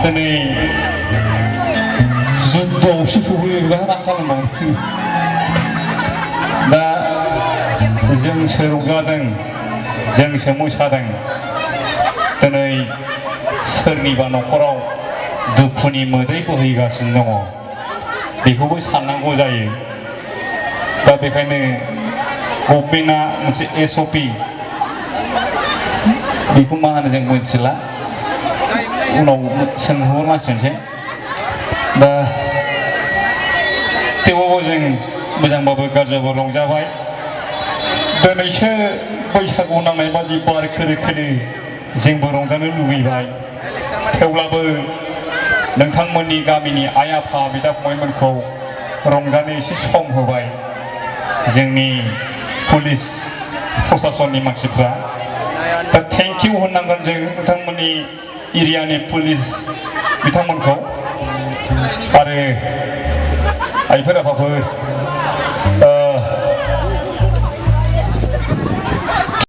दिनै जुद्दआवसो सफैयोबा खालामो दा जोंसो रंजादों जोंसो मोसादों दिनै सोरनिबा न'खराव दुखुनि मोदै बोहैगासिनो दङ बेखौबो साननांगौ जायो दा बेखायनो गभर्नमेन्टआ मोनसे SOP बेखौ मा होनो जों मिथिला उनाव सोंहरनांसिगोनसै दा थेवबाबो जों मोजांबाबो गाज्रिबाबो रंजाबाय दिनैसो बैसागु नांनाय बादि बार खोलो खोलो जोंबो रंजानो लुगैबाय थेवब्लाबो नोंथांमोननि गामिनि आइ आफा बिदा फंबायमोनखौ रंजानो एसे सम होबाय जोंनि पुलिस प्रसासननि मानसिफ्रा दा थेंक इउ होननांगोन जों नोंथांमोननि एरियानि पुलिस बिथांमोनखौ आरो आइफोर आफाफोर